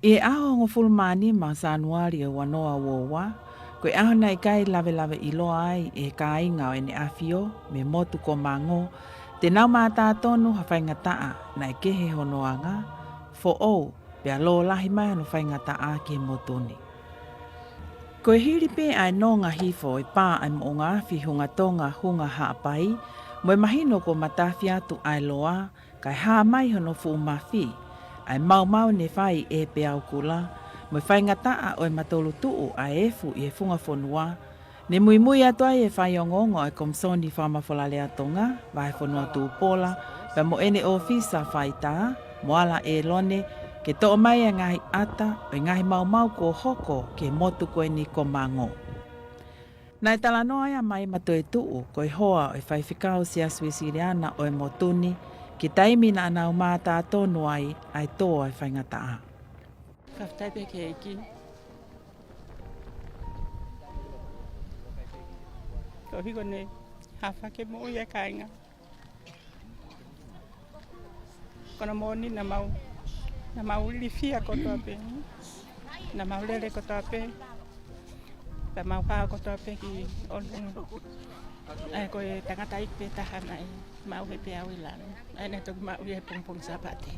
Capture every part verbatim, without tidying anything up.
ʻI he ʻaho hongofulu mā nima ʻo Sānuali ʻo e ua noa ua ua, ko e ʻaho naʻe ʻikai lavelaveʻiloa ai ʻe he kāinga ʻo ʻEne ʻAfio mei he motu ko Mango, te nau mātā tonu ha faingataʻa naʻe kehe hono anga, foʻou, pea lōlahi mai hono faingataʻa ki he motu ni. Ko e hili pē ʻa e nonga hifo ʻo e pā ʻa e moʻunga afi Hunga Tonga, Hunga Haʻapai, mo e mahino kuo matafi atu ʻa e loa, kae hā mai hono fuʻu mafi ʻa e maumau ne fai ʻe he peau kula, mo e faingataʻa ʻo e matolu tuʻu ʻa e efu ʻi he funga fonua, ne muimui atu ai e faiongoongo ʻo e Komisoni Fakamafola Lea Tonga, Vahefonua Tupola, pea mo ʻene ʻōfisa faitā, mo Ala ʻElone, ke toʻo mai e ngaahi ʻata ʻo e ngaahi maumau kuo hoko ki he motu ko eni ko Mango. Naʻe talanoa ai ʻa Maima Toetuʻu, ko e hoa ʻo e faifekau Siasi Uēsiliana ʻo e motu ni, ki he taimi naʻa nau mātā tonu ai ʻa e tō ʻa e faingataʻa. Fakafetaʻi pē ki he ʻEiki. Koeʻuhi ko ʻene hafake moʻui ʻa e kāinga. Ko hono moʻoni naʻa mau, naʻa mau ilifia kotoa pē. Naʻa mau lele kotoa pē. Pea mau hao kotoa pē ki ʻolunga. ʻA ia ko e tangataʻeiki pē taha naʻe maʻu ʻe he peau ʻi lalo. ʻA ia naʻe toki maʻu ia he pongipongi Sāpate.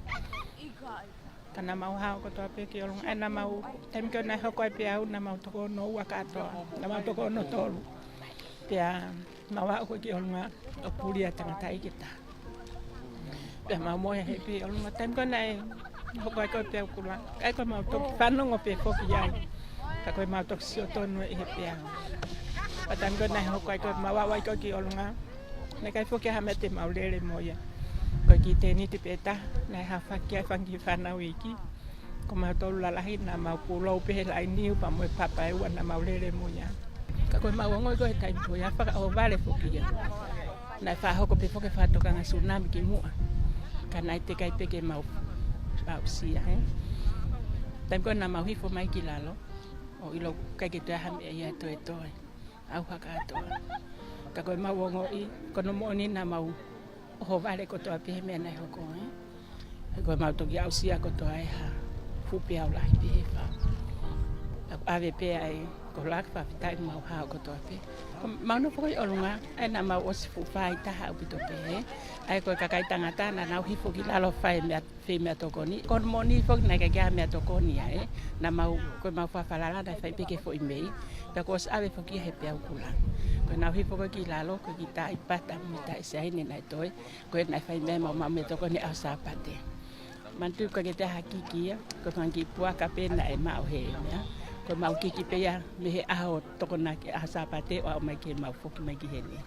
Ka naʻa mau hao kotoa pē ki ʻolunga. ʻA ia naʻa mau, taimi ko ē naʻe hoko ai e peau, naʻa mau toko ono ua kātoa. Naʻa mau toko ono tolu. Pea mau aʻu ko ē ki ʻolunga ʻo puli ʻa e tangataʻeiki ʻe taha. Pea mau mohe hē pē ʻi ʻolunga. Taimi ko ē naʻe hoko ai ko ē e peau kula, ʻa ia ko ʻemau toki fanongo pē foki ai. Ka ko ʻemau toki sio tonu ʻi he peau. Pea taimi ko ē naʻe hoko ai ko ē, mau aʻu ai ko ē ki ʻolunga, naʻe ʻikai foki ha meʻa te mau lele mo ia. Ko e kiʻi tēniti pē taha naʻe hafaki ai e fanga kiʻi fānau iiki. Ko mautolu lalahi naʻa mau pulou pē he laʻi niu pea mo e papa ʻe ua naʻa mau lele mo ia. Ka ko ʻemau ongoʻi ko ē he taimi ko ia, fakaʻohovale foki ia. Naʻe fakahoko pē foki e fakatokanga sunami kimuʻa. Ka naʻe teʻeki ai pē ke mau aʻusia, ē. Taimi ko ē naʻa mau hifo mai ki lalo, ʻo ʻilo ʻikai ke toe ʻi ai ha meʻa ia ʻe toetoe. ʻAuha kātoa. Ka ko ʻemau ongoʻi, ko hono moʻoni naʻa mau ʻohovale kotoa pē he meʻa naʻe hoko, ē. He ko ʻemau toki aʻusia kotoa ʻe ha fuʻu peau lahi pē he fā. Ka ʻave pē ai ko lak fakafetaʻi mau hao kotoa pē. Ko ʻemau nofo ko ē ʻi ʻolunga, ʻa ia naʻa mau ʻosi fuʻu fāitaha ʻaupito pē, ē. ʻA ia ko e kakai tangata naʻa nau hifo ki lalo fai meʻa fai meʻatokoni. Ko hono moʻoni foki naʻe ʻikai ke ʻi ai ha meʻatokoni ia, ē. Naʻa mau, ko ʻemau fakafalala naʻe fai pē ki he foʻi mei. Pea kuo ʻosi ʻave foki ia ʻe he peau kula. Ko ʻenau hifo ko ē ki lalo, ko e kiʻi taʻi pata mo e taʻi saini naʻe toe. Ko ē naʻe fai mei ai ʻemau maʻu meʻatokoni ʻaho Sāpate. Manatuʻi ʻoku ʻikai ke toe ʻi ai ha kiki ia, ko e fanga kiʻi puaka pē naʻe maʻu he meʻa. Ko ʻemau kiki pē ia mei he ʻaho tokonaki, ʻaho Sāpate ʻo aʻu mai ki heʻemau foki mai ki heni.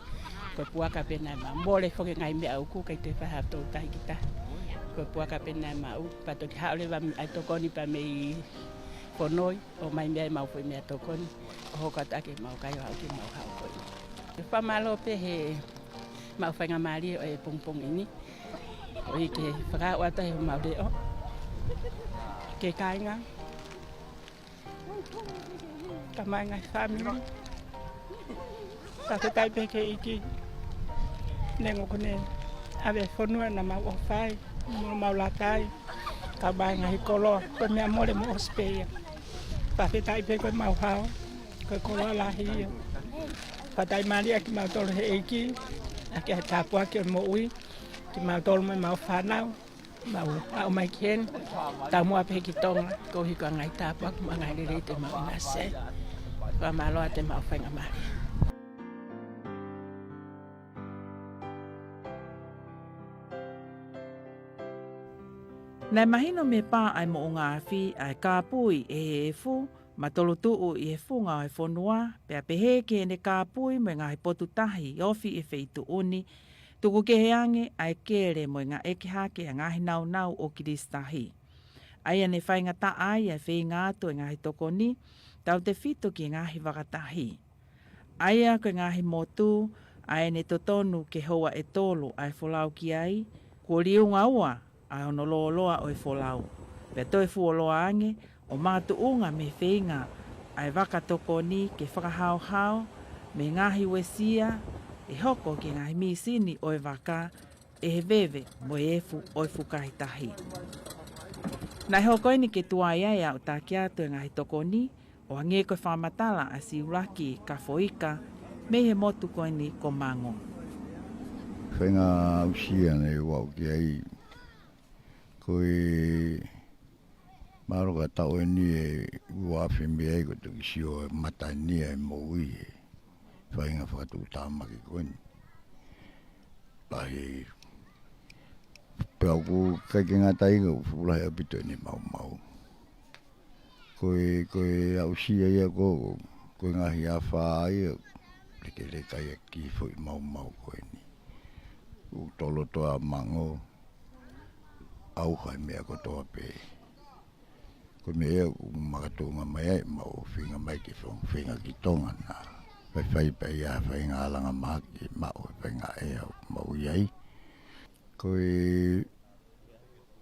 Ko e puaka pē naʻe maʻu. Mole foki e ngaahi meʻa ʻoku ʻikai toe fai ha toutai ki tahi. Ko e puaka pē naʻe maʻu. Pea toki haʻu leva ʻa e tokoni pea mei Fonoi, ʻo ʻomai mei ai ʻemau foʻi meʻatokoni, ʻo hoko atu ʻaki ʻemau kai ʻo aʻu ki heʻemau hao ko ē. Fakamālō pē he maʻu faingamālie ʻo e pongipongi ni. ʻOku ʻikai ke fakaaʻu atu ai homau leʻo ki he kāinga, kae ʻumaʻā e ngaahi fāmili. Fakafetaʻi pē ki he ʻEiki. Neongo kuo ne ʻave e fonua naʻa mau ʻofa ai, mo mau lata ai, kae ʻumaʻā e ngaahi koloa, ko e meʻa mole mo ʻosi pē ia. Fakafetaʻi pē ko ʻemau hao, ko e koloa lahi ia. Fakafetaʻi mālie ʻa kimautolu he ʻEiki, ʻaki ʻa e tāpuaki ʻo e moʻui, kimautolu mo ʻemau fānau, mau aʻu mai ki heni, taumuʻa pē ki Tonga, koeʻuhi ko e ngaahi tāpuaki mo e ngaahi lelei te mau ʻinasi ai. Fakamālō atu e maʻu faingamālie. Naʻe mahino mei he pā ʻa e moʻunga afi ʻa e kāpui ʻe he efu, matolu tuʻu ʻi he funga ʻo e fonua, pea pehē ki heʻene kāpui mo e ngaahi potu tahi ofi ʻi he feituʻu ni, tuku kehe ange ʻa e kele mo e ngaʻeke hake ʻa e ngaahi naunau ʻo Kilisitahi. ʻA ia ne faingataʻa ai ʻa e feinga atu e ngaahi tokoni, tautefito ki he ngaahi vakatahi. ʻA ia ko e ngaahi motu, ʻa ē ne totonu ke houa ʻe tolu ʻa e folau ki ai, kuo liunga ua ʻa hono lōloa ʻo e folau. Pea toe fuoloa ange, ʻo makatuʻunga mei he feinga ʻa e vaka tokoni ke fakahaohaoa mei he ngaahi uesia ʻe hoko ki he ngaahi mīsini ʻo e vaka ʻe he veve mo e efu ʻo e fukahi tahi. Naʻe hoko eni ke tuai ai ʻa e ʻū taki atu e ngaahi tokoni, ʻo hangē ko e fakamatala ʻa Siulaki Kafoika mei he motu ko eni ko Mango. Faʻahinga aʻusia naʻe ʻoatu ki ai, ko e mālō ka tau eni e ua afe mei ai ko e toki sio e mata ni ʻa e moʻui he faʻahinga fakatuʻutāmaki ko eni. Pea he, pea ʻoku ʻikai ke ngata ai ka ʻoku fuʻu lahi ʻaupito ʻene maumau. Ko e, ko e aʻusia ia ko, ko e ngaahi afā ia, lekeleka ia ki he foʻi maumau ko eni. ʻOku toloto ʻa Mango, ʻauha e meʻa kotoa pē. Ko e meʻa ia ʻoku makatuʻunga mai ai ʻemau feinga mai ke fong-, feinga ki Tonga naʻa faifai pē ia ha faʻahinga alanga mahaki ke maʻu e faʻahinga ʻea ʻoku mau ʻi ai. Ko e,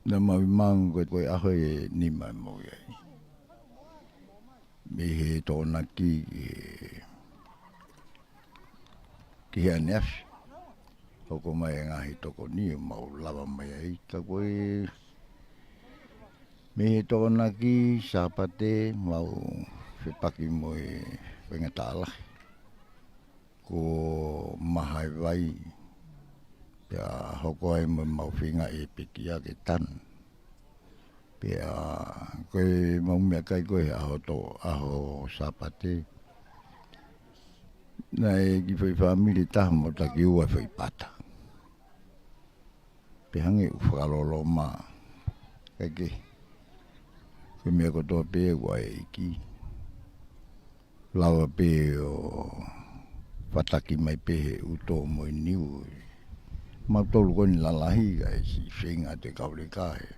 naʻa mau ʻi Mango ko e, ko e ʻaho ʻe nima ʻemau ʻi ai. Mei he Tokonaki ki he, ki he ʻaneafi. Hoko mai e ngaahi tokoni ʻo mau lava mai ai. Ka ko e mei he Tokonaki Sāpate mau fepaki mo e faingataʻa lahi. Ko Mahaivai, pea hoko ai mo ʻemau feinga ʻe pekia ke tanu. Pea ko ʻemau meʻakai ko e ʻaho to-, ʻaho Sāpate. Naʻe kiʻi foʻi fāmili ʻe taha mau taki ua foʻi pata. Pea hangē ʻoku fakaloloma. Kae kehe, ko e meʻa kotoa pē ʻoku ʻa e ʻEiki. Lava pē ʻo fataki mai pē he ʻuto mo e niu. Mautolu ko eni lalahi kae siʻi feinga atu e kau leka he.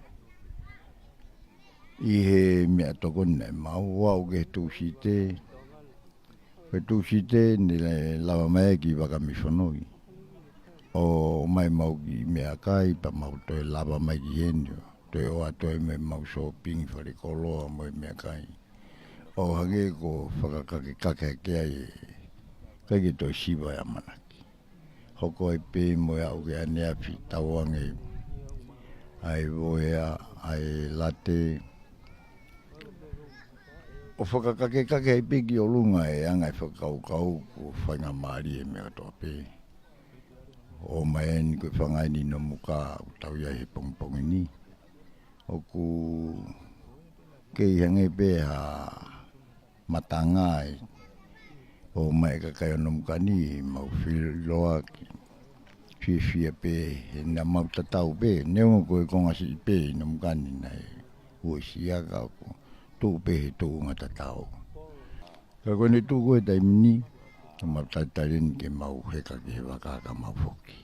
ʻI he meʻatokoni naʻe mau ō ki he Tūsite. Ko e Tūsite naʻe lava mai ai ki Vakamifonoi. ʻO mai mau kiʻi meʻakai pea mau toe lava mai ki heni ʻo toe ō atu ai mo ʻemau sōpingi falekoloa mo e meʻakai. ʻO hangē ko e fakakakekake hake ai e, ʻikai ke toe siva e ʻamanaki. Hoko ai pē mo e aʻu ki he ʻaneafi tauange ʻa e voea, ʻa e late. ʻO fakakakekake ai pē ki ʻolunga e anga e fakakaukau ko e faingamālie e meʻa kotoa pē. ʻO mai eni ko e fanga eni Nomuka ʻoku tau ʻi ai he pongipongi ni. ʻOku kei hangē pē ha matanga ē. ʻO mai e kakai ʻo Nomuka ni mau filoaki. Fiefia pē, he naʻa mau tatau pē, neongo ko e konga siʻi pē ʻi Nomuka ni naʻe uesia ka ʻoku tuʻu pē he tuʻunga tatau. Ka ko ʻene tuʻu ko e taimi ni, ka mau talitali eni ke mau heka ki he vaka ka mau foki.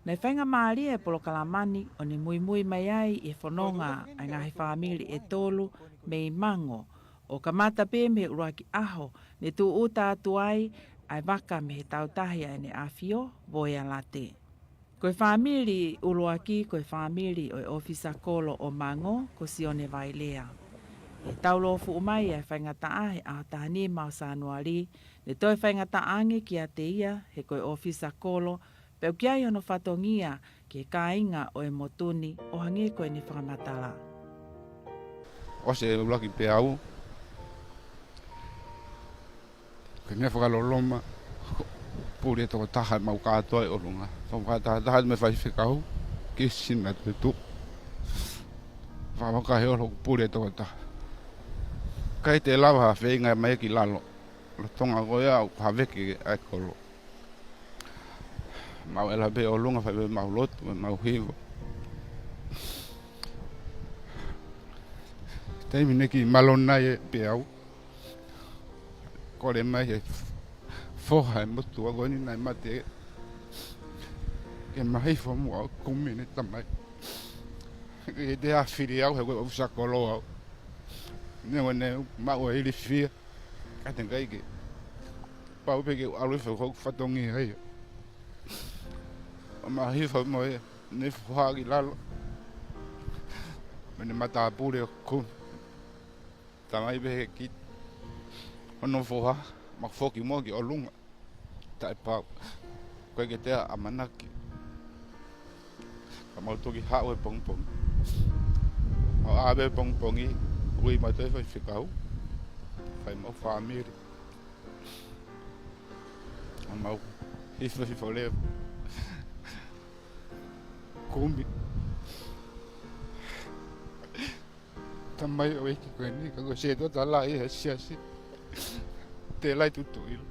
Naʻe faingamālie e polokalama ni ʻo ne muimui mai ai ʻi he fononga ʻa e ngaahi fāmili ʻe tolu mei Mango, ʻo kamata pē mei he ʻuluaki ʻaho ne tūʻuta atu ai ʻa e vaka mei he tautahi ʻa ʻEne ʻAfio, Voea Late. Ko e fāmili ʻuluaki, ko e fāmili ʻo e ʻōfisa kolo ʻo Mango, ko Sione Vailea. ʻI he taulōfuʻu mai ʻa e faingataʻa he ʻaho taha nima ʻo Sānuali, ne toe faingataʻa ange kiate ia, he ko e ʻōfisa kolo, pea ʻoku ʻi ai hono fatongia ki he kāinga ʻo e motu ni ʻo hangē ko ʻene fakamatala. ʻOsi e ʻuluaki peau, ke ne fakaloloma, pule e tokotaha ʻemau kātoa ʻi ʻolunga. Tau fakatahataha mo e faifekau, kisi Metutu. Fakavaka he ʻolo ʻoku pule e tokotaha. ʻIkai te lava ha feinga mai ki lalo. Lolotonga ko ia ʻoku haveke ʻa e kolo. Mau ʻela pē ʻolunga fai pē ʻemau lotu, ʻemau hiva. Taimi ne kiʻi malona e peau. Kole mai e foha e motuʻa ko eni naʻe mate. Ke ma hifo muʻa ʻo kumi ʻene tamai. Ke te afili au he ko e ʻōfisa kolo au. Neongo ʻene maʻu e ilifia. Ka te ʻikai ke. Pau pē ke u ʻalu ʻo fai hoku fatongia ia. ʻO ma hifo mo e, ne foha ki lalo. Mo ʻene matāpule ʻo kumi. Tamai pē he ki. Hono foha, ma foki muʻa ki ʻolunga. Taʻepau. ʻIkai ke te ʻamanaki. Ka mau toki haʻu he pongipongi. Mau ʻave he pongipongi, ui mautolu e faifekau, fai mau fāmili. Mau hifo hifo leva. Kumi. Tamai ʻeiki ko eni, ka ko e setuata lahi he siasi. Tēlai Tutuʻila.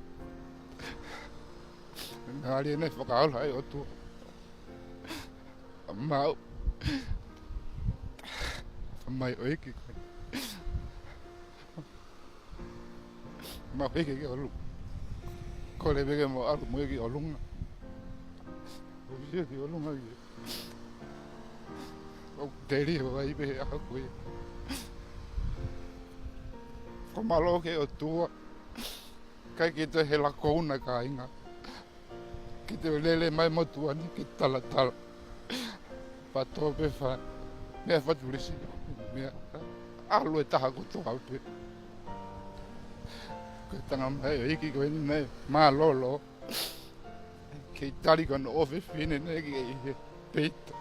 Ngali ne fakaola ai ʻOtua. Mau. Tamai ʻeiki ko eni. Mau hiki ki ʻolunga. Kole pē ke mau ʻalu mo ia ki ʻolunga. ʻO sio ki ʻolunga ia. ʻOku teli ʻo ai pē he ʻaho ko ia. Ko mālō ke ʻOtua. ʻIkai ke toe hela kouna kāinga. Ke toe lele mai motuʻa ni ke talatala. Fato pē fa. Meʻa fatulisi. Meʻa ʻalu e taha kotoa pē. Ko e tanga mai ʻeiki ko eni naʻe mālōlō. Kei tali ko hono ʻofefine naʻe ʻikai ke peita.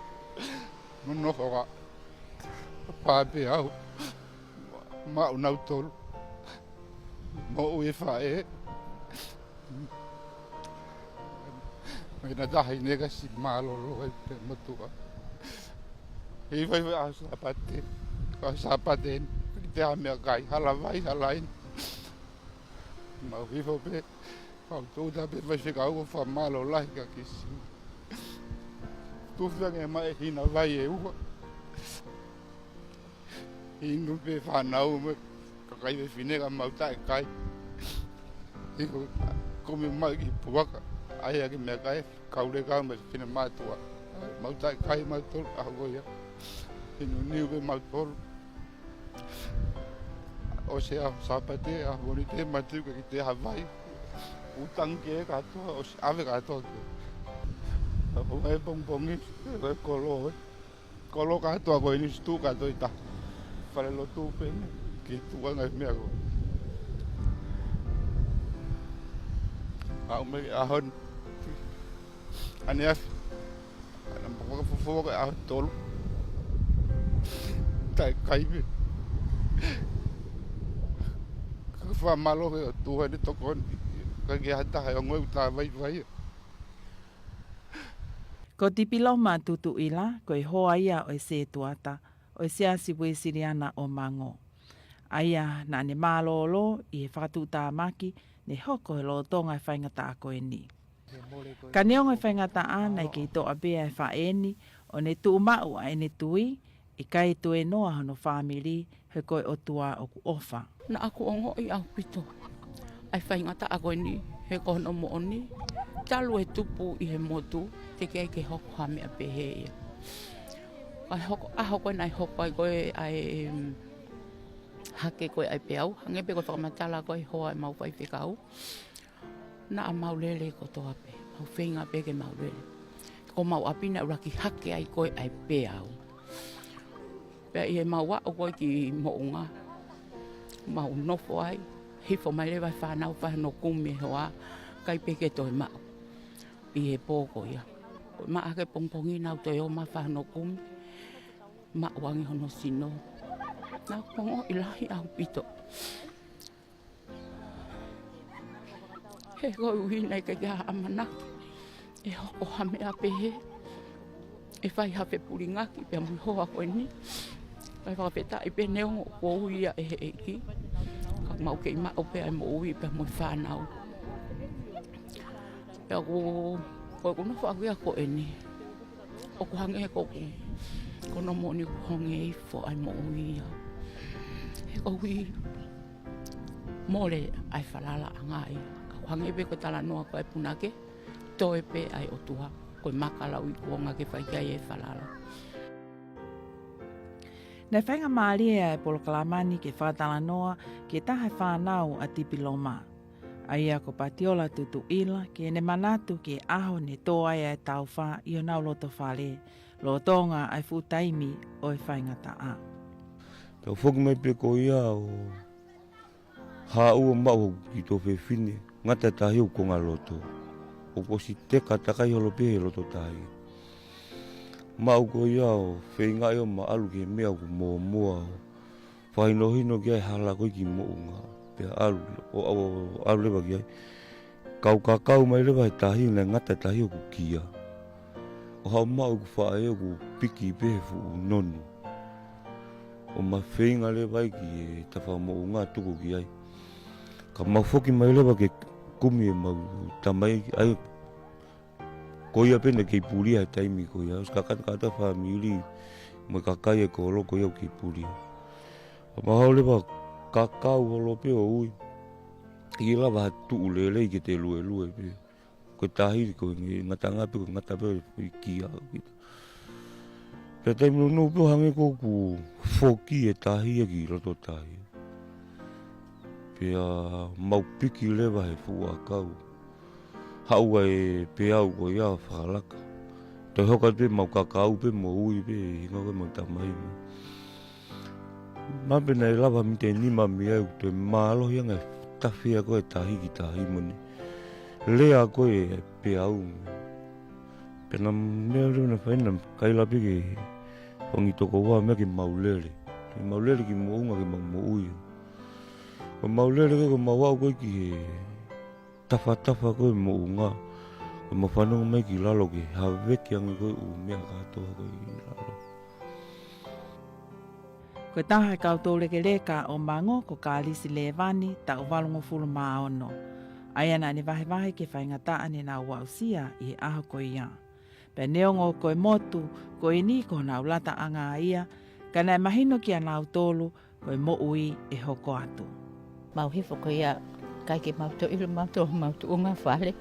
Mo nofo ka. Pā pē au. Maʻu nautolu. Moʻui e faʻē. Mai na tahi ne kasi mālōlō ai pē motuʻa. Hei fai fai ʻaho Sāpate. ʻAho Sāpate ni. Ki te ha meʻakai. Hala vai, hala inu. Mau hifo pē. Mau tō ta pē faifekau ko fakamālō lahi ka kisi. Tufi ange mai hina vai ʻe ua. Inu pē fānau mo e kakai fefine ka mau taʻekai. Inu kumi mai ki puaka. ʻAi ake meʻakai, kauleka mo e fefine mātuʻa. Mau taʻekai mautolu ʻaho ko ia. Inu niu pē mautolu. ʻOsi ʻaho Sāpate, ʻaho Mōnite, mātuʻa ki te ha vai. Utangi ke kātoa, ʻosi ʻave kātoa ke. ʻAho mai pongipongi, e kolo, e. Kolo kātoa ko eni situ kātoa ʻi tahi. Fale lotu pē ni, ki tuʻa ngai meʻa ko. Aʻu mai ʻaho ni. ʻAneafi. ʻAna maka fofo ko e ʻaho tolu. Taʻekai pē. Ka fakamālō ke ʻOtua ne tokoni. ʻIkai ke ha taha ʻe ongoʻi ʻoku ta vaivai. Ko Tipiloma Tutuʻila, ko e hoa ia ʻo e setuata ʻo e Siasi Uēsiliana ʻo Mango. ʻA ia naʻa ne mālōlō ʻi he fakatuʻutāmaki ne hoko he lolotonga e faingataʻa ko eni. Ka neongo e faingataʻa naʻe kei toʻa pē ʻa e faʻē ni ʻo ne tuʻu maʻu ʻa ʻene tui, ʻikai tuēnoa hono fāmili he ko e ʻOtua ʻoku ʻofa. Naʻa ku ongoʻi ʻaupito ʻa e faingataʻa ko eni he ko hono moʻoni, talu e tupu ʻi he motu, teʻeki ai ke hoko ha meʻa pehē ia. Ka hoko, ʻaho ko ē naʻe hoko ai ko ē ʻa e, em, hake ko ē ʻa e peau, hangē pē ko e fakamatala ko ē hoa ʻemau faifekau. Naʻa mau lele kotoa pē, mau feinga pē ke mau lele. Ko homau ʻapi naʻe ʻuluaki hake ai ko ē ʻa e peau. Pea ʻi heʻemau aʻu ko ē ki Moʻunga, mau nofo ai, hifo mai leva e fānau fai hono kumi e hoa, ʻikai pē ke toe maʻu ʻi he pō ko ia. Ko e maʻa hake pongipongi naʻa nau toe ō mai fai hono kumi, maʻu ange hono sino. Naʻa ku ongoʻi lahi ʻaupito. He koeʻuhi naʻe ʻikai ke ʻi ai ha ʻamanaki ʻe hoko ha meʻa pehē, ʻe fai ha fepulingaki pea mo e hoa ko eni. Kae fakafetaʻi pē neongo kuo ui ia ʻe he ʻEiki, ka mau kei maʻu pē ʻa e moʻui pea mo e fānau. Pea ʻoku, ko ʻeku nofo ʻaku ia ko eni. ʻOku hangē he ko ʻeku, ko hono moʻoni ʻoku honge ifo ʻa e moʻui ia. He koeʻuhi mole ʻa e falalaʻanga ia. Ka ʻoku hangē pē ko e talanoa ko ē ʻa e punake, toe pē ʻa e ʻOtua, ko e maka lauikuonga ke fai ki ai e falala. Naʻe faingamālie ʻa e polokalama ni ke fakatalanoa ki he taha e fānau ʻa Tipiloma. ʻA ia ko Patiola Tutuʻila, ki heʻene manatu ki he ʻaho ne tō ai ʻa e taufa ʻi honau loto fale, lolotonga ʻa e fuʻu taimi ʻo e faingataʻa. Tau foki mai pē ko ia ʻo haʻu ʻo maʻu hoku kiʻi tuofefine, ngata tahi hoku konga loto. ʻOku ʻosi teka takai holo pē he loto tahi. Maʻu ko ia ʻo feingaʻi ʻo ma ʻalu ki he meʻa ʻoku mōmoa ʻo fakahinohino ki ai e hala ko ē ki Moʻunga. Pea ʻalu, ʻo, ʻo, ʻalu leva ki ai. Kau kakau mai leva he tahi, naʻe ngata e tahi ʻoku kia. ʻO haʻu maʻu ʻeku faʻē ʻoku piki pē he fuʻu nonu. ʻO ma feinga leva ai ki he tafa Moʻunga tuku ki ai. Ka mau foki mai leva ke kumi ʻemau tamai, ʻa ia ko ia pē naʻe kei pulia he taimi ko ia. ʻOsi kakato kātoa e fāmili mo e kakai e kolo ko ia ʻoku kei pulia. Ka mau haʻu leva kakau holo pē ʻo ui. ʻIkai lava ha tuʻu lelei ke te luelue pē. Ko e tahi ko e ngatanga pē, ko e ngata pē, ko e kia kita. Pea taimi nounou pē ʻo hangē ko ʻeku foki e tahi ia ki loto tahi. Pea mau piki leva he fuʻu ʻakau. Haʻu ai e peau ko ia fakalaka. Toe hoko atu pē mau kakau pē mo ui pē, hinga ko ē mau tamai mo. Mape naʻe lava mita e nima mei ai ʻoku toe mālohi ange e tafe ia ko ē tahi ki tahi mo ne lea ko ē peau. Pea naʻa mea leo na faina kaila pē ke fangi toko ua mea ke mau lele. Ke mau lele ki Moʻunga ke mau moʻui. Ko mau lele ke ko mau aʻu ko ē ki he tafatafa ko ē Moʻunga. Ko mau fanongo mai ki lalo ke haveki ange ko ē ʻū meʻa kātoa ko ē ʻi lalo. Ko e taha e kau toulekeleka ʻo Mango ko Kalisi Levani, taʻu valungofulu mā ono. ʻA ia naʻa ne vahevahe ki he faingataʻa ne nau aʻusia ʻi he ʻaho ko ia. Pea neongo ko e motu ko eni ko honau lataʻanga ia, ka naʻe mahino kia nautolu ko e moʻui ʻe hoko atu. Mau hifo ko ia, ʻikai ke mau toe ʻilo mautolu homau tuʻunga fale.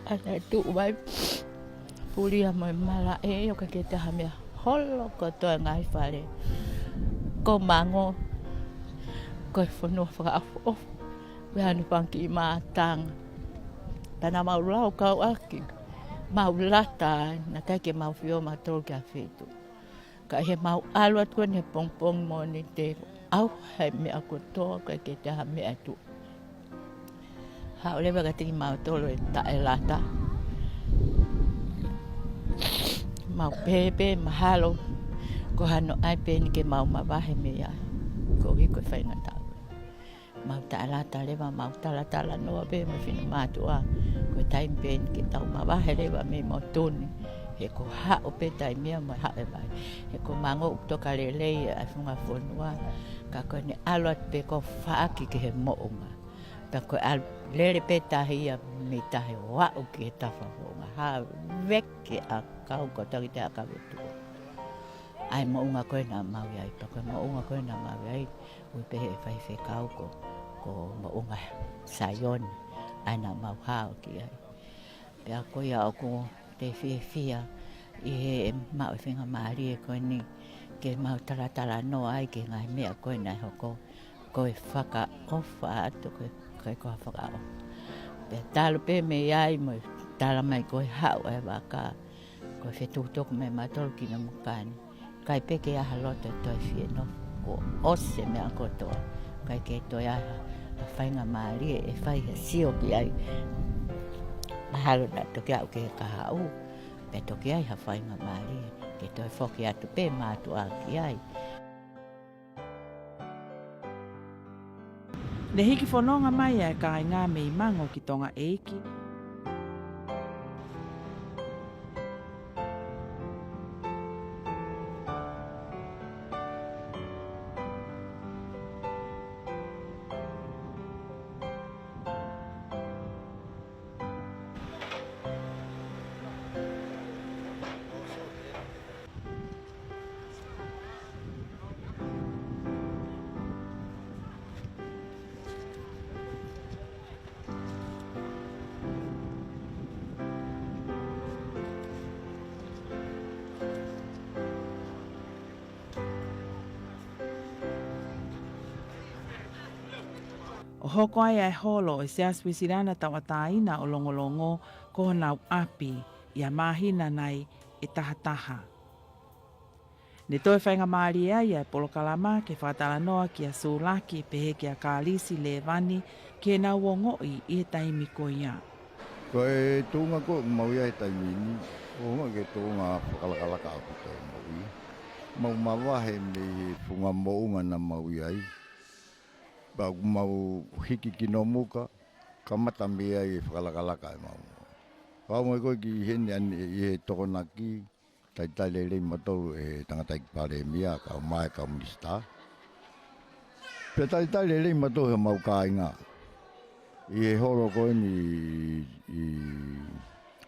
ʻA ia naʻe tuʻu ai pulia mo e malaʻe ʻo ʻikai ke toe ha meʻa, holo kotoa e ngaahi fale. Ko Mango ko e fonua fakaʻofoʻofa, ʻoku ʻi ai hano fanga kiʻi mātanga. Pea naʻa mau laukau ʻaki, mau lata ai, naʻe ʻikai ke mau fio mautolu ki ha feituʻu. Ka ʻi heʻemau ʻalu atu ko eni he pongipongi Mōnite, ʻauha e meʻa kotoa, ʻikai ke toe ha meʻa ʻe tuʻu. Haʻu leva kiate kimautolu e taʻelata. Mau pehē pē mahalo ko hano ʻai pē eni ke mau mavahe mei ai. Koeʻuhi ko e faingataʻa. Mau taʻelata leva, mau talatalanoa pē mo e finemātuʻa. Ko e taimi pē eni ke tau mavahe leva mei motu ni. He ko e haʻu pē taimi ia mo e haʻu e vai. He ko Mango ʻoku toka lelei ʻa e funga fonua. Ka ko ʻene ʻalu atu pē ko e faʻaki ki he Moʻunga. Pea ko e ʻalu lele pē tahi ia mei tahi ʻo aʻu ki he tafa Moʻunga. Haveki ʻakau ko taki te aka vetu. ʻA e Moʻunga ko ē naʻa mau ʻi ai, pea ko e Moʻunga ko ē naʻa mau ʻi ai, ui pehē ʻe he faifekau ko, ko Moʻunga Saione, ʻa ia naʻa mau hao ki ai. Pea ko ia ʻoku te fiefia ʻi he maʻu e faingamālie ko eni, ke mau talatalanoa ai ki he ngaahi meʻa ko ē naʻe hoko, ko e fakaʻofa atu ko e, ko e ko ha fakaʻofa. Pea talu pē mei ai mo e tala mai ko e haʻu e vaka, ko e fetukutuku mei mautolu ki Namuka ni. ʻIkai pē ke ʻi ai ha loto ʻe toe fie nofo, kuo ʻosi e meʻa kotoa. ʻIkai ke toe ʻi ai ha, ha faingamālie ʻe fai ha sio ki ai. Mahalo naʻa toki aʻu ki he kahaʻu, pea toki ʻi ai ha faingamālie ke toe foki atu pē mātuʻa ki ai. Ne hiki fononga mai ʻa e kāinga mei Mango ki Tongaʻeiki. ʻO hoko ai ʻa e holo ʻo e Siasi Uēsiliana Tauʻatāina ʻo Longolongo ko honau ʻapi ʻi he māhina nai ʻe tahataha. Ne toe faingamālie ai ʻa e polokalama ke fakatalanoa kia Sūlaki pehē kia Kalisi Levani ki heʻenau ongoʻi ʻi he taimi ko ia. Ko e tuʻunga ko ē ʻoku mau ʻi ai he taimi ni, ʻoku ʻuhinga ki he tuʻunga fakalakalaka ʻaupito ʻemau ʻi. Mau mavahe mei he funga moʻunga naʻa mau ʻi ai. Pea ʻoku mau hiki ki Nomuka, kamata mei ai e fakalakalaka ʻemau. Pea ʻomai ko ē ki heni ʻanenai ʻi he Tokonaki, talitali lelei mautolu ʻe he tangataʻeiki palēmia, kau mai kau minisitā. Pea talitali lelei mautolu ʻe heʻemau kāinga ʻi he holo ko eni ʻi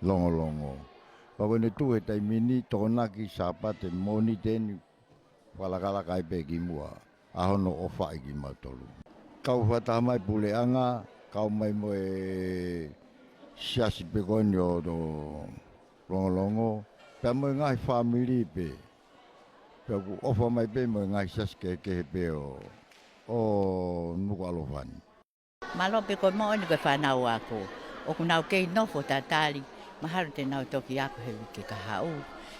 Longolongo. Pea ko ʻene tuʻu he taimi ni, Tokonaki, Sāpate, Mōnite eni, fakalakalaka ai pē kimuʻa ʻa hono ʻofaʻi kimautolu. Kau fakataha mai puleʻanga, kau mai mo e siasi pē ko eni ʻo, ʻo Longolongo, pea mo e ngaahi fāmili pē. Pea ʻoku ʻofa mai pē mo e ngaahi siasi kehekehe pē ʻo, ʻo Nukuʻalofa ni. Mālō pē, ko e moʻoni ko e fānau ako ʻoku nau kei nofo tatali, mahalo te nau toki ako he uike kahaʻu.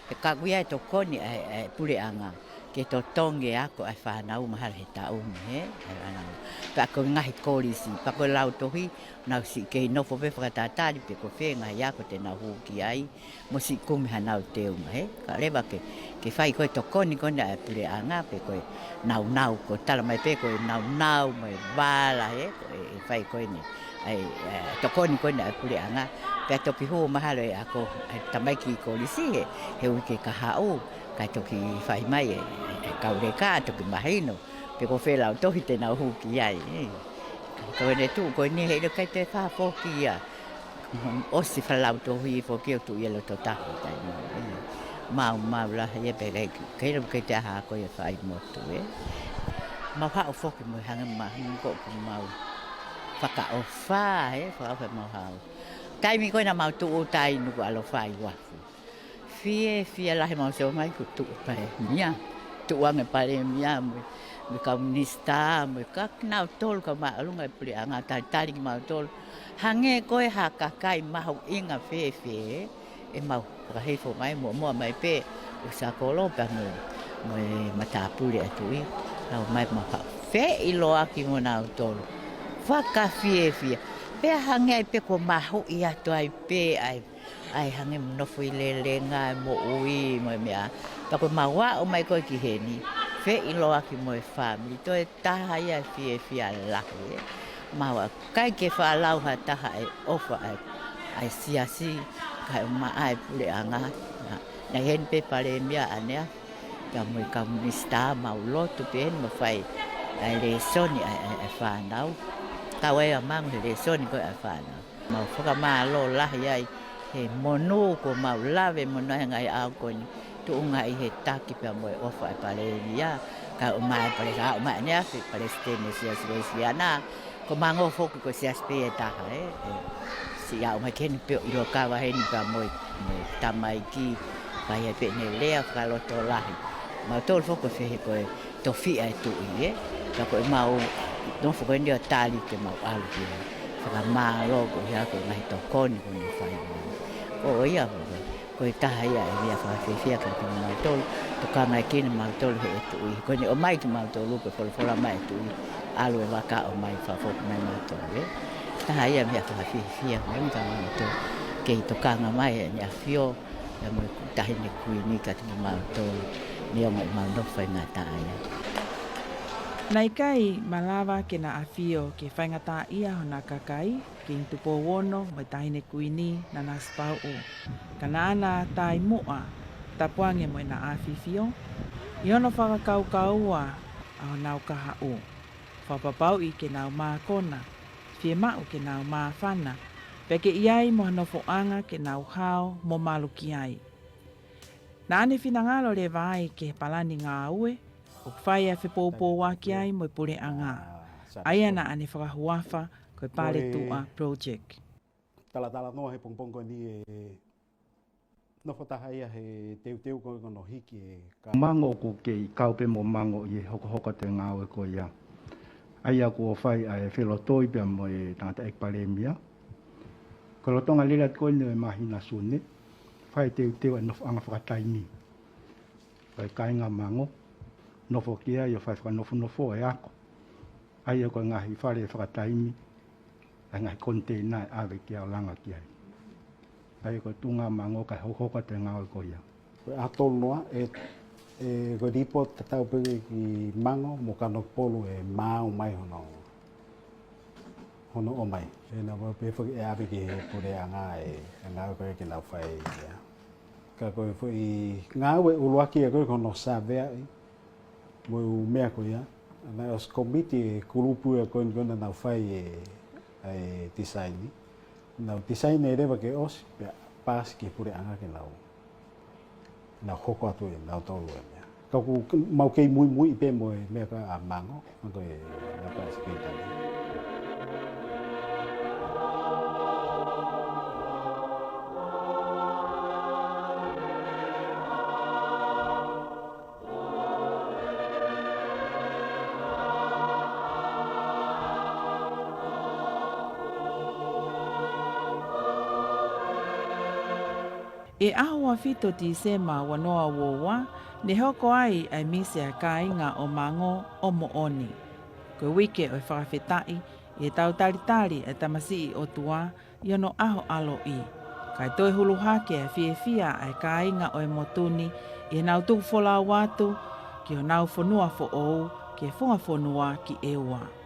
He ka ʻoku ʻi ai e tokoni ʻa e, ʻa e puleʻanga ke totongi e ako ʻa e fānau mahalo he taʻu ni, he, he fānau. Pea ko e ngaahi kolisi, pea ko e lautohi, nau siʻi kei nofo pē fakatatali pe ko fē ngaahi ako te nau hū ki ai, mo siʻi kumi hanau teunga, he. Kae ʻoua leva ke, ke fai ko e tokoni ko eni ʻa e puleʻanga, pe ko e naunau, ko e tala mai pē ko e naunau mo e vala, he, ko e, ʻe fai ko eni ʻa e, ʻa e tokoni ko eni ʻa e puleʻanga, pea toki hū mahalo e ako ʻa e tamaiki kolisi he, he uike kahaʻu, kae toki fai mai e, e, e kau leka, toki mahino pe ko fē lautohi te nau hū ki ai, he. Ka ko ʻene tuʻu ko eni he ʻikai toe fakafoki ia. ʻOsi fakalautohi foki ʻo tuʻu ia ʻi loto tahi taimi ni, he. Mau, mau lahi ia pē kai, kai lau kai te aha ko ia fai motu, he. Mau haʻu foki mo e hanga mahino ko ʻoku mau fakaʻofa, he, fakaʻofa mau haʻu. Taimi ko ē naʻa mau tuʻu tai Nukuʻalofa ʻi Uafu. Fiefia lahi mau sio mai ko e tuʻu palēmia. Tuʻu ange palēmia mo, mo e kau minisitā, mo e kau kinautolu kau māʻolunga e puleʻanga talitali kimautolu. Hangē ko e ha kakai mahuʻinga fēfē, ʻemau fakahifo mai, muʻomuʻa mai pē ʻUsakolo pea mo, mo e matāpule ʻa e tuʻi. Lau mai mau fakafeʻiloaki mo nautolu. Fakafiefia. Pea hangē ai pē kuo mahuʻi atu ai pē ʻa e ʻa e hangē mo nofo ʻi lelenga e moʻui mo e meʻa. Pea ko ʻemau aʻu mai ko ē ki heni, feʻiloaki mo e fāmili, toe taha ia e fiefia lahi, he. Mau ʻikai ke fakalau ha taha e ʻofa ʻa e, ʻa e siasi, kae ʻumaʻā e puleʻanga. Naʻe ʻi heni pē palēmia ʻaneafi, pea mo e kau minisitā, mau lotu pē heni mo fai ʻa e lēsoni ʻa e, ʻa e, ʻa e fānau. Tau ai ʻa Mango he lēsoni ko ē ʻa e fānau. Mau fakamālō lahi ai he monū kuo mau lave monū ai he ngaahi ʻaho ko eni, tuʻunga ʻi he taki pea mo e ʻofa ʻa e palēmia, kae ʻumaʻā e palesiteni, ʻa e palesiteni e siasi Uēsiliana, ko Mango foki ko e siasi pē ia ʻe taha, he, he. Siʻi aʻu mai ki heni pē ʻo ʻilo kava heni pea mo e, mo e tamaiki, pea ʻi ai pē ʻene lea fakalotolahi. Mautolu foki ko e fehe ko e tofiʻa e tuʻi, he. Ka ko ʻemau nofo ko eni ʻo tali ke mau ʻalu ki ai. Fakamālō ko ia ko e ngaahi tokoni kuo ne fai mai. Ko ia foki, ko e taha ia e meʻa fakafiefia kiate kimautolu, tokanga ʻa kimautolu he ʻe tuʻi. Ko ʻene ʻomai kimautolu ko e folofola mai e tuʻi, ʻalu e vaka ʻo ʻomai fakafoki mai mautolu, he. Taha ia e meʻa fakafiefia ko eni kiate kimautolu. Kei tokanga mai ʻEne ʻAfio, pea mo e Taʻahine Kuini kiate kimautolu, neongo ʻemau nofo faingataʻaʻia. Naʻe ʻikai malava ke na ʻafio ke faingataʻaʻia hona kakai, Kingi Tupou Ono mo e Taʻahine Kuini Nanasipauʻu. Ka naʻá na taʻimuʻa, tapu ange mo ʻena ʻAfifio, ʻi hono fakakaukaua ʻa honau kahaʻu. Fakapapauʻi ke nau mākona, fiemaʻu ke nau māfana, pea ke ʻi ai mo ha nofoʻanga ke nau hao mo malu ki ai. Naʻá ne finangalo leva ai ki he palani ngāue ʻoku fai ʻa e fepoupouaki ai mo e puleʻanga, ʻa ia naʻá ne fakahuafa ko e Paletuʻa Project. Talatalanoa he pongipongi ko eni e nofo taha ia he teuteu ko ē ko hono hiki e ka Mango, ʻoku kei kau pē mo Mango ʻi he hokohoko atu e ngāue ko ia. ʻA ia kuo fai ʻa e felotoi pea mo e tangataʻeiki palēmia. Ko e lolotonga lele atu ko eni ʻo e māhina Sune, fai e teuteu ʻa e nofoʻanga fakataimi. Ko e kāinga Mango, nofo ki ai ʻo fai fakanofonofo e ako. ʻA ia ko e ngaahi fale fakataimi, ʻa e ngaahi koniteina ʻe ʻave ki ai ʻo langa ki ai. Pea ko e tuʻunga Mango kae hokohoko atu e ngāue ko ia. Ko e ʻaho tolu noa, ʻe, ʻe, ko e lipooti tatau pē ki Mango mo Kanokupolu ʻe maau mai hono, hono ʻomai. ʻE, naʻa mau pehē foki ʻe ʻave ki he puleʻanga e, e ngāue ko ia ke nau fai ia. Ka ko e foʻi ngāue ʻuluaki ia ko e ko hono sāvea ia. Mo e ʻū meʻa ko ia, naʻe ʻosi kōmiti e kulupu ia ko eni ko ena naʻa nau fai e, e tisaini. Naʻa nau tisaini leva ke ʻosi, pea paasi ki he puleʻanga ke nau, nau hoko atu ʻe nautolu e meʻa. Ka ʻoku mau kei muimui pē mo e meʻa ko ia ʻa Mango, Mango e, e paasi pē tani. ʻI he ʻaho ua fitu Tīsema ua noa ua ua, ne hoko ai ʻa e misi ʻa e kāinga ʻo Mango ʻo moʻoni. Ko e uike ʻo e fakafetaʻi, ʻi heʻetau talitali ʻa e Tamasiʻi ʻOtua, ʻi hono ʻaho ʻaloʻi. Kae toe hulu hake ʻa e fiefia ʻa e kāinga ʻo e motu ni ʻi heʻenau tuku folau atu ki honau fonua foʻou, ki he funga fonua ki ʻEua.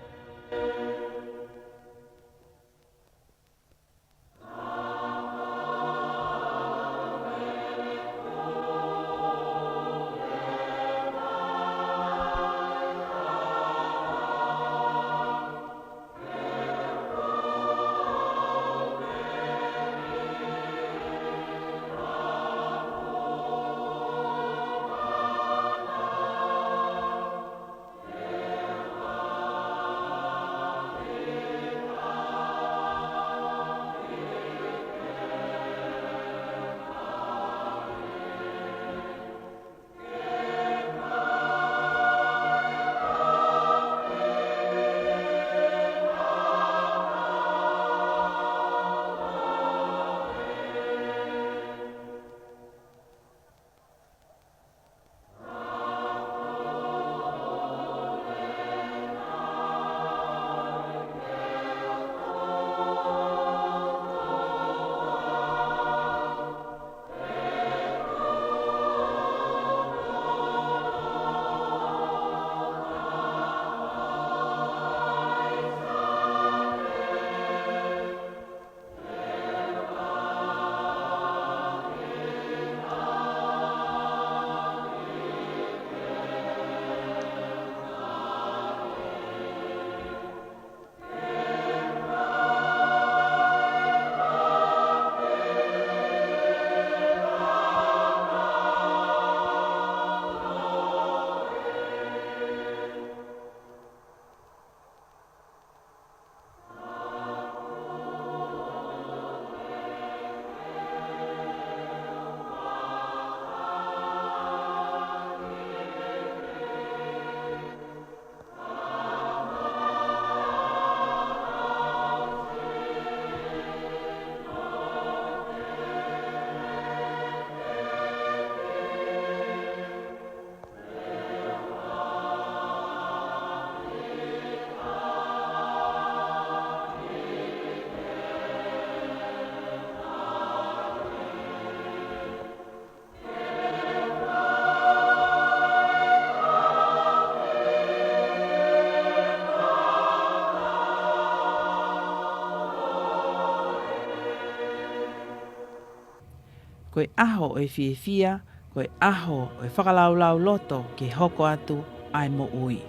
Ko e ʻaho ʻo e fiefia, ko e ʻaho ʻo e fakalaulauloto ke hoko atu ʻa e moʻui.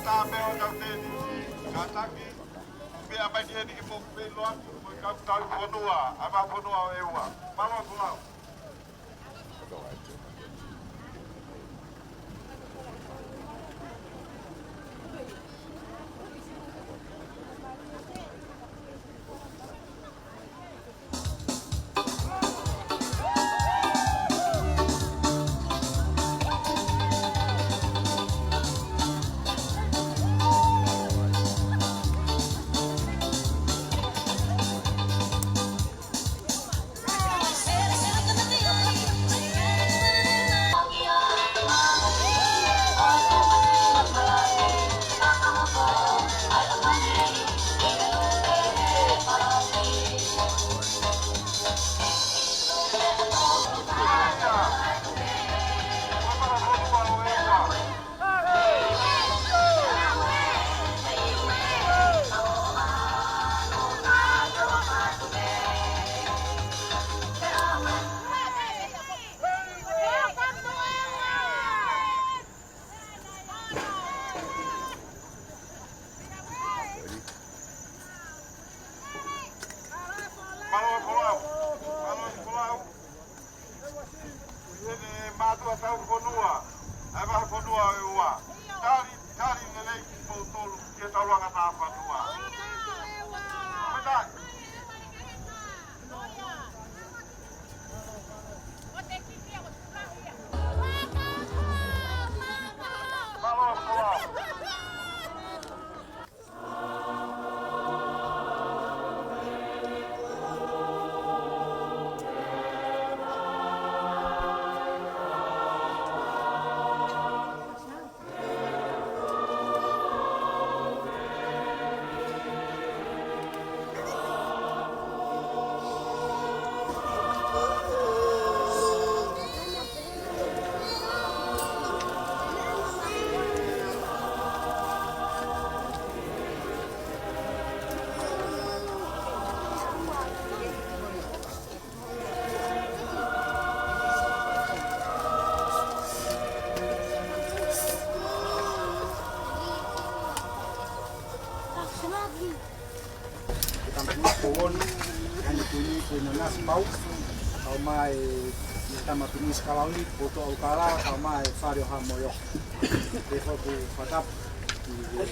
Ata pē o tau tēniti, kātaki, pea mai ki heni ki moku pē loa, mo e kau tau fonua, ʻa e vā fonua ʻo ʻEua. Mālō e folau. Mālō e folau. Mālō e folau. Ko eni e mātuʻa tau fonua, ʻa e vā fonua ʻo ʻEua. Tali, tali lelei kimoutolu, ki he taulanga tā fonua. Pea tai. Ko e tama tuʻi ko Ono, ʻa eni tuʻi ko Inanasi Pau, kau mai e tama tuʻi Miss Kalauni, Poto Aukala, kau mai e Fale ʻo Haʻa Moʻui. Pea foki fakatapu ki he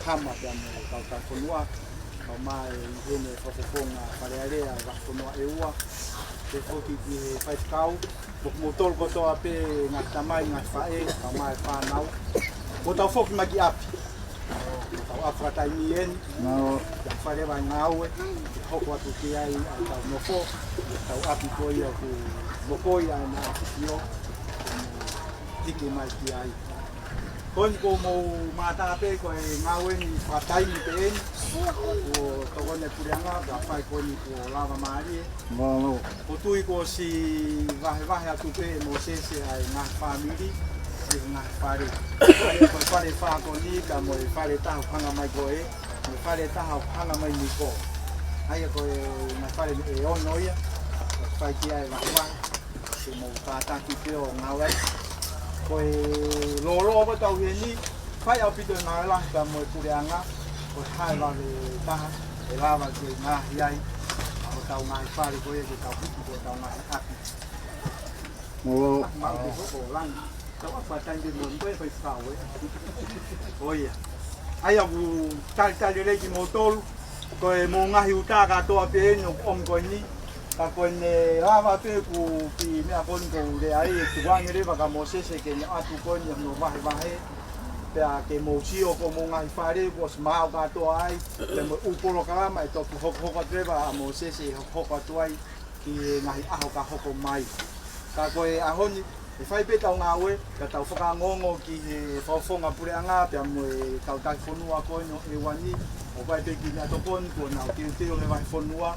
hama pea mo e kau tau fonua, kau mai ʻi heni e fakafofonga Fale Alea, vā fonua ʻEua, pea foki ki he faifekau, mo kimoutolu kotoa pē ngaahi tamai, ngaahi faʻē, kau mai e fānau. Mo tau foki mai ki ʻapi. Tau ʻapi fakataimi eni. Nau. Pea fai leva e ngāue, ke hoko atu ki ai ʻa e tau nofo, tau ʻapi ko ia ʻoku mokoi ai ʻa e ʻAfio, hiki mai ki ai. Ko eni ko hoʻomou mātā pē ko e ngāue ni fakataimi pē eni. Kuo tokoni e puleʻanga, pea fai ko eni kuo lava mālie. Mālō. Ko e tui kuo ʻosi vahevahe atu pē ʻe Mōsese ʻa e ngaahi fāmili, ʻa e ngaahi fale. ʻA ia ko e fale ʻe fā ko eni, ka mo e fale ʻe taha ʻoku hanga mai ko ē, mo e fale ʻe taha ʻoku hanga mai ni ko. ʻA ia ko e ngaahi fale ʻe ono ia, ʻoku fai ki ai e vahevahe. Ke mou kātaki pē ʻo ngāue. Ko e lōloa ko ē ʻetau ʻi heni, fai ʻaupito e ngāue lahi pea mo e puleʻanga, ko e hā e vave taha ʻe lava ke ngaahi ai, ʻo Tau ngaahi fale ko ia ke tau hiki ko tau ngaahi ʻapi. Molo. Mau ke hoko langi. Tau ʻapatai ke mo ni ko e fai fau ē. ʻO ia. ʻAi ʻaku talitali lelei kimoutolu. Ko e mou ngaahi uta kātoa pē eni ʻoku ʻomi ko eni. Ka ko ʻene lava pē ʻeku kiʻi meʻa ko eni ʻoku ou lea ai, ʻe tuku ange leva kia Mōsese ke ne ʻatu ko eni hono vahevahe. Pea ke mou sio ko hoʻomou ngaahi fale kuo ʻosi maau kātoa ai, pea mo e ʻū polokalama ʻe toki hokohoko atu leva ʻa Mōsese ʻe hokohoko atu ai ki he ngaahi ʻaho ka hoko mai. Ka ko e ʻaho ni, ʻe fai pē ʻetau ngāue, ka tau fakaongoongo ki he fakafofonga puleʻanga, pea mo e kau taki fonua ko eni ʻo ʻEua ni, ʻo fai pē ki he meʻatokoni, kuo nau teuteu he vahefonua,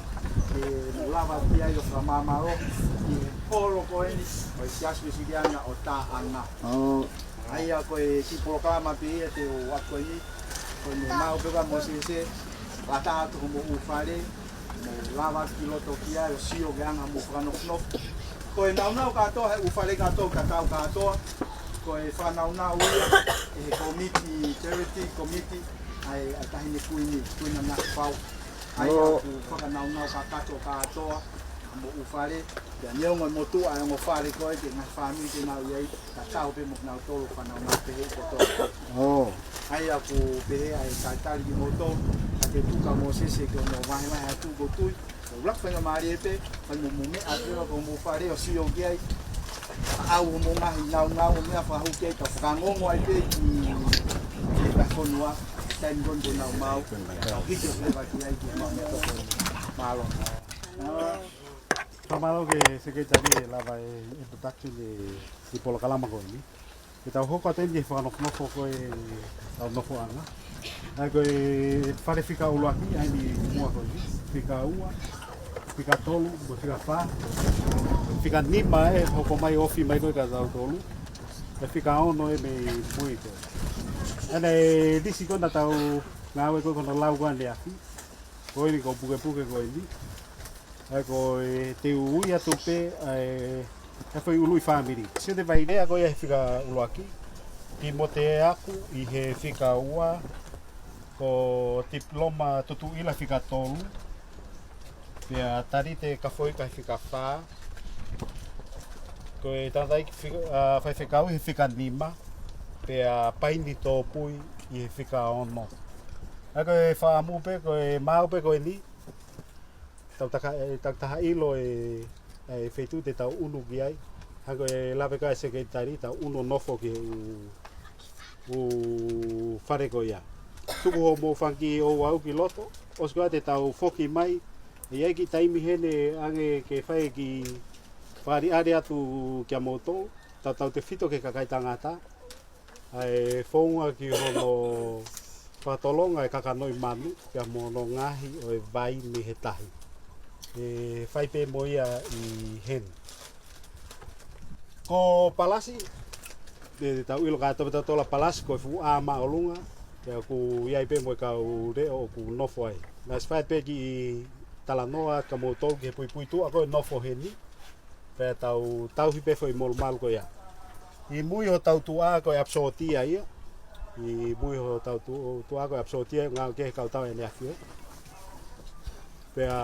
ke nau lava ki ai ʻo fakamāmālohi, ki he holo ko eni, ʻo e Siasi Uēsiliana ʻo Taʻanga. ʻAi ia ko e kiʻi polokalama pē ia te u ʻoatu ko eni, ko ʻene maau pē kia Mōsese, ʻatā atu hoʻomou ʻū fale, mo lava ki loto ki ai ʻo sio ki he anga hoʻomou fakanofonofo. Ko e nāunau kātoa, he ʻū fale kātoa, ka tau kātoa, ko e fakanaunau ia, ʻe he kōmiti, charity committee, ʻa e, ʻa e Taʻahine Kuini, Kuini Nanasipauʻu. ʻAi ia ʻoku fakanaunau kakato kātoa, hoʻomou ʻū fale, pea neongo e motuʻa e ongo fale ko ē, ki he ngaahi fāmili te nau ʻi ai, ka tau pē mo kinautolu fanau nau pehē kotoa. ʻAi ʻaku pehē ʻa e talitali kimoutolu, ka ke tuku kia Mōsese ke ne vahevahe atu ko tui. Ko e ʻuluaki faingamālie pē, fai mo mou meʻa atu leva ki homou fale ʻo sio ki ai. ʻAu hoʻomou ngaahi nāunau ʻo meʻa fakahū ki ai, ka fakaongoongo ai pē ki, ki he fonua, taimi ko eni kuo nau maau, ka hiki leva ki ai ki he meʻatokoni. Mālō. Fakamālō ki he Sekelitali he lava e introduction e kiʻi polokalama ko eni. Ke tau hoko atu eni ki he fakanofonofo ko ē ʻetau nofoʻanga. ʻAi ko e fale fika ʻuluaki, ʻa eni muʻa ko eni. Fika ua, fika tolu, mo e fika fā. Fika nima ʻe hoko mai ofi mai ko ē kia tautolu. Pea fika ono ʻe mei mui ko ē. ʻA ena e lisi ko ē naʻa tau ngāue ko ē ko hono lau ko ē ʻaneafi. Ko eni ko e pukepuke ko eni. ʻAi ko e te u ui atu pē, ʻai, ʻa e foʻi ʻuluʻi fāmili. Sio ki he vailea ko ia he fika ʻuluaki. Timote Aku ʻi he fika ua, ko Tipiloma Tutuʻila fika tolu. Pea Talite Kafoika he fika fā. Ko e tangataʻeiki fika, ʻa, faifekau he fika nima. Pea Paini Tōpui ʻi he fika ono. ʻAi ko e fakaʻamu pē, ko e maau pē ko eni. Tau taka, ʻe, tau taha ʻilo e, e feituʻu te tau ʻunu ki ai. Hangē ko e lave ko ē ʻa e Sekelitali, tau ʻunu ʻo nofo ki he ʻū, ʻū fale ko ia. Tuku hoʻomou fanga kiʻi ouau ki loto, ʻosi ko ia te tau foki mai. ʻE ʻi ai e kiʻi taimi heni ʻange ke fai e kiʻi fakaʻaliʻali atu kia moutolu, tautautefito ki he kakai tangata. ʻA e founga ki hono fakatolonga e kakanoʻi manu, pea mo hono ngaohi ʻo e vai mei he tahi. ʻE fai pē mo ia ʻi heni. Ko Palasi, ʻe tau ʻilo kātoa pē tautolu ʻa Palasi, ko e fuʻu ʻā māʻolunga, pea ʻoku ʻi ai pē mo e kau leʻo ʻoku nofo ai. Naʻe ʻosi fai pē kiʻi talanoa kia moutolu ki he puipuituʻa ko ē ʻoku nofo heni. Pea tau tauhi pē foʻi molumalu ko ia. ʻI mui hotau tuʻa ko e ʻapi sōtia ia. ʻI mui hotau tu-, tuʻa ko e ʻapi sōtia, ngāue ki he kau tau ʻaneafi. Pea,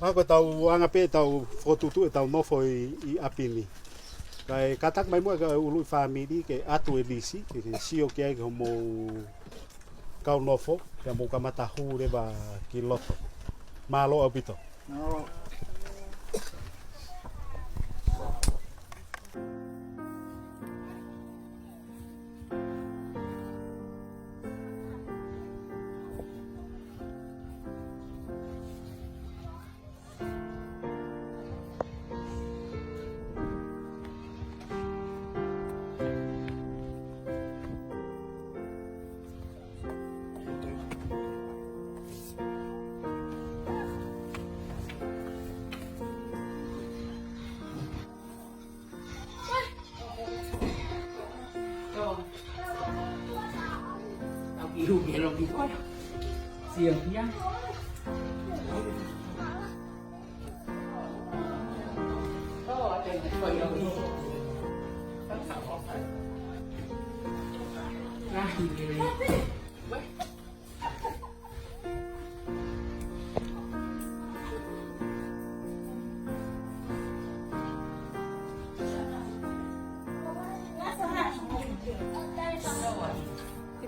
ʻa ko ʻetau anga pē ʻetau fokotuʻutuʻu ʻetau nofo ʻi, ʻi ʻapi ni. Kae kātaki mai muʻa ki he ʻuluʻi fāmili ke ʻatu e lisi, ke, ke sio ki ai ki hoʻomou kau nofo, pea mou kamata hū leva ki loto. Mālō ʻaupito.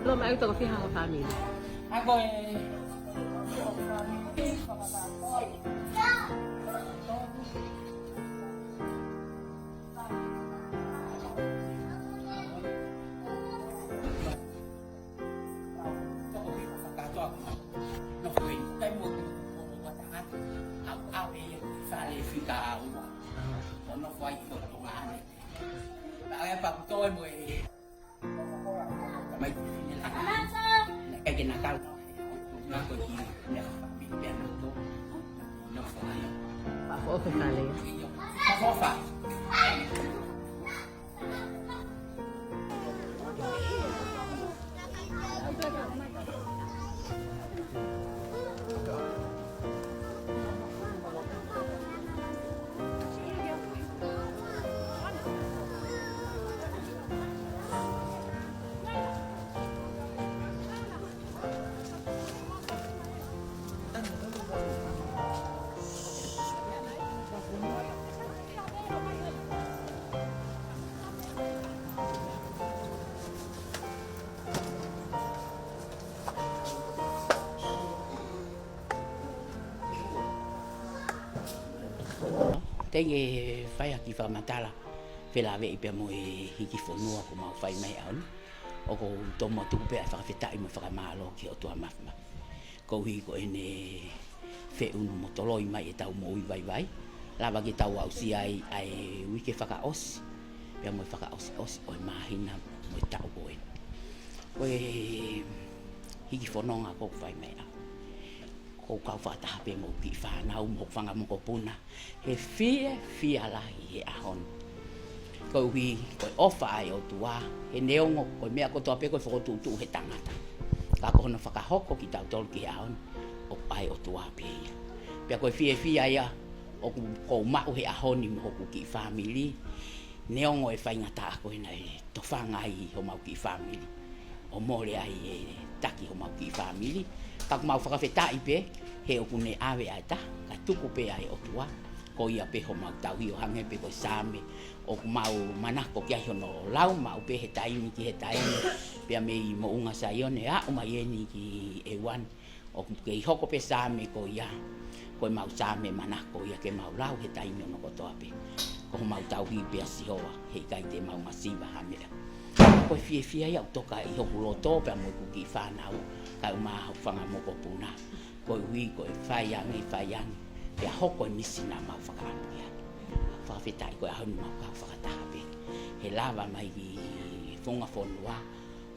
Lo mai toko fiha ho fāmili. Ako e. Tenge fai ha kiʻi fakamatala felāveʻi pea mo e hiki fonua kuo mau fai mai he ʻaho ni. ʻOku ou tomuʻa tuku pē ʻa e fakafetaʻi mo e fakamālō ki he ʻOtua Mafimafi. Koeʻuhi ko ʻene feʻunu mo toloi mai ʻetau moʻui vaivai. Lava ke tau aʻusia ai ʻa e uike fakaʻosi, pea mo e fakaʻosiʻosi ʻo e māhina mo e taʻu ko eni. Ko e hiki fononga ʻoku fai mai ʻa. ʻOku ou kau fakataha pē mo hoku kiʻi fānau mo hoku fanga mokopuna. He fiefia lahi he ʻaho ni. Koeʻuhi, ko e ʻofa ʻa e ʻOtua, he neongo, ko e meʻa kotoa pē ko e fokotuʻutuʻu he tangata. Ka ko hono fakahoko kitautolu ki he ʻaho ni, ʻoku ʻa e ʻOtua pē ia. Pea ko e fiefia ia, ʻoku ou maʻu he ʻaho ni mo hoku kiʻi fāmili. Neongo e faingataʻa ko ē naʻe tofanga ai homau kiʻi fāmili. ʻO mole ai e taki homau kiʻi fāmili. Ka ʻoku mau fakafetaʻi pē, he ʻoku ne ʻave ʻa e taha, ka tuku pē ʻa e ʻOtua. Ko ia pē homau tauhi ʻo hangē pē ko e Saame. ʻOku mau manako ki ai hono lau maʻu pē he taimi ki he taimi. Pea mei Moʻunga Saione, aʻu mai eni ki ʻEua ni. ʻOku kei hoko pē Saame ko ia, ko e mau Saame manako ia ke mau lau he taimi ono kotoa pē. Ko homau tauhi pē ʻa Sihova, heʻikai te mau masiva ha meʻa. Ko e fiefia ia ʻoku toka ʻi hoku loto pea mo hoku kiʻi fānau, kae ʻumaʻā hoku fanga mokopuna. Koeʻuhi ko e fai ange, fai ange, pea hoko e misi naʻa mau fakaʻamu ki ai. Fakafetaʻi ko e ʻaho ni mau kau fakataha pē. He lava mai ki he funga fonua,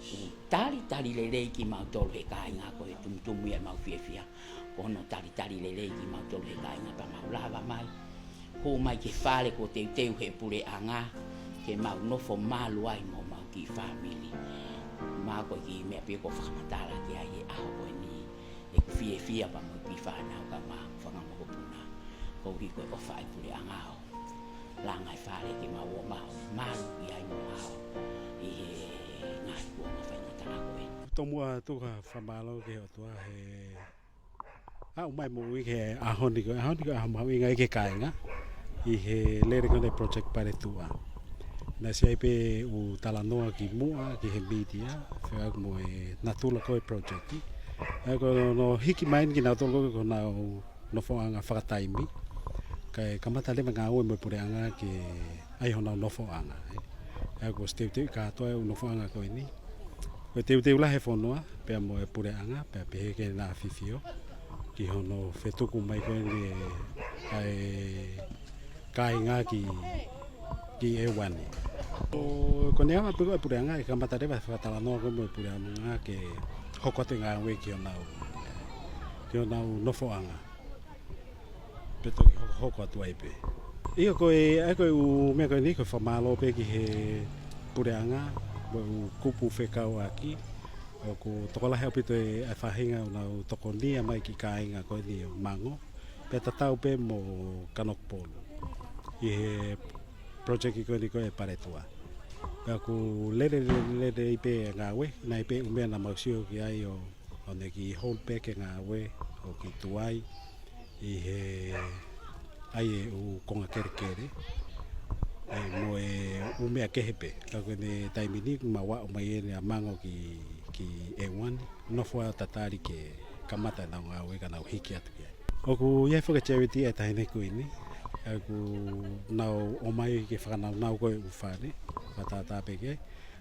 ʻo talitali lelei kimautolu he kāinga ko e tumutumu ia ʻemau fiefia. Ko hono talitali lelei kimautolu he kāinga pea mau lava mai. Hū mai ki he fale kuo teuteu he puleʻanga, ke mau nofo malu ai mo homau kiʻi fāmili. Mo e kiʻi meʻa pē ʻoku ou fakamatala ki ai he ʻaho ko eni. ʻOku ou fiefia pea mo e kiʻi fānau kae ʻumaʻā hoku fanga mokopuna. Koeʻuhi ko e ʻofa ʻa e puleʻanga ʻo langa e fale ke mau ō mai ʻo malu ai mo ʻaho ʻi he ngaahi kuonga faingataʻa ko ē. Tomuʻa tuku ha fakamālō ki he ʻOtua he ʻaʻu mai moʻui ki he ʻaho ni ko e, ʻaho ni ko e ʻaho mahuʻinga ia ki he kāinga ʻi he lele ko eni e project Paletuʻa. Naʻe ʻosi ʻi ai pē ʻū talanoa kimuʻa ki he mītia, fekauʻaki mo e natula ko e project. ʻA ia ko hono hiki mai eni kinautolu ko ē ko honau nofoʻanga fakataimi. Kae kamata leva ngāue mo e puleʻanga ke ʻai honau nofoʻanga, ē. ʻA ia kuo ʻosi teuteu kātoa e ʻū nofoʻanga ko eni. Ko e teuteu lahi e fonua, pea mo e puleʻanga, pea pehē ki he ʻAfifio, ki hono fetuku mai ko eni ʻa e kāinga ki, ki ʻEua ni. ʻO, ko ʻene ava pē ko e puleʻanga, ʻe kamata leva e fakatalanoa ko ē mo e puleʻanga ke hoko atu e ngāue ki honau, ki honau nofoʻanga. Pea toki hokohoko atu ai pē. ʻIo ko e, ʻa ia ko e ʻū meʻa ko eni ko e fakamālō pē ki he puleʻanga, mo e ʻū kupu fekauʻaki, ʻoku tokolahi ʻaupito e, ʻa e faʻahinga ʻoku nau tokonia mai ki he kāinga ko eni ʻo Mango, pea tatau pē mo Kanokupolu. ʻI he project ko eni ko e Paletuʻa. Pea ʻoku lele, lele, lele pē e ngāue, naʻe ʻi ai pē ʻū meʻa naʻa mau sio ki ai ʻo, ʻo ne kiʻi hold back e ngāue, ʻo kiʻi tuai, ʻi he ʻai e ʻū konga kelekele, ē, mo e ʻū meʻa kehe pē. Ka ko ʻene taimi ni, mau aʻu mai eni ʻa Mango ki, ki ʻi ʻEua ni, nofo ʻo tatali ke kamata ʻenau ngāue ka nau hiki atu ki ai. ʻOku ʻi ai foki e charity ʻa e Taʻahine Kuini, ʻoku nau ʻomai ke fakanaunau ko ē ʻū fale, fakatātā pē ki ai.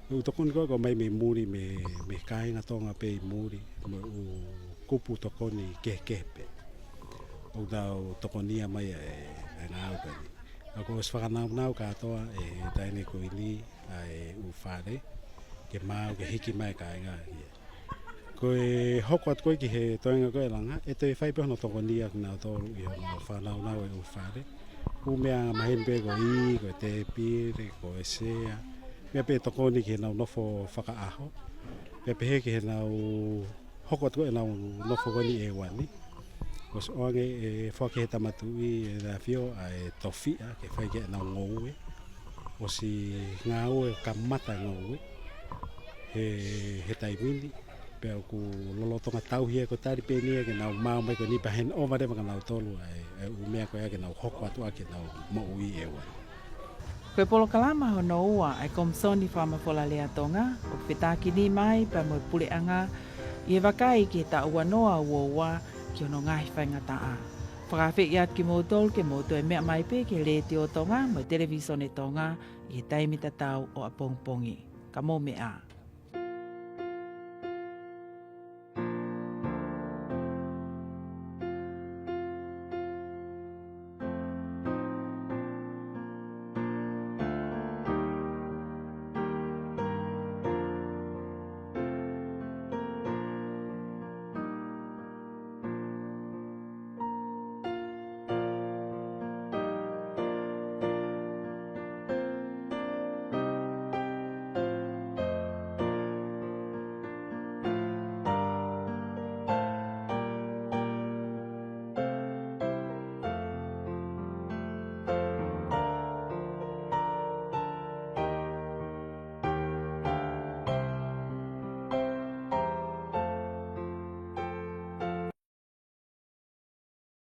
ʻOku tokoni ko ē ʻoku ʻomai mei muli mei, mei he kāinga Tonga pē ʻi muli, mo e ʻū kupu tokoni kehekehe pē. ʻOku nau tokonia mai ʻa e, ʻa e ngāue ko eni. ʻOku ʻosi fakanaunau kātoa ʻe he Taʻahine Kuini ʻa e ʻū fale, ke maau ke hiki mai e kāinga ia. Ko e hoko atu ko ē ki he toenga ko ē ʻa e langa, ʻe toe fai pē hono tokonia kinautolu ʻi hono fakanaunau e ʻū fale. ʻŪ meʻa maheni pē ko e ī, ko e tēpile, ko e sea. Meʻa pē tokoni ki heʻenau nofo fakaʻaho. Pea pehē ki heʻenau hoko atu ko ē ʻenau nofo ko eni ʻi ʻEua ni. ʻOsi ʻoange ʻe he foaki ʻe he Tama Tuʻi ʻEne ʻAfio ʻa e tofiʻa ke fai ki ai ʻenau ngoue. ʻOsi ngāue kamata ngoue he, he taimi ni. Pea ʻoku lolotonga tauhi ia, ko e tali pē eni ia ke nau maau mai ko eni pea handover leva kia nautolu ʻa e, ʻa e ʻū meʻa ko ia ke nau hoko atu ʻaki ʻenau moʻui ʻi ʻEua ni. Ko e polokalama hono ua ʻa e Komisoni Fakamafola Lea Tonga, ʻoku fetākinima ai pea mo e Puleʻanga ʻi he vakai ki he taʻu ua noa ua ua ki hono ngaahi faingataʻa. Fakaafeʻi atu kimoutolu ke mou toe meʻa mai pē ki he Letiō Tonga mo e Televīsone Tonga ʻi he taimi tatau ʻo ʻapongipongi. Ka mou meʻa ā.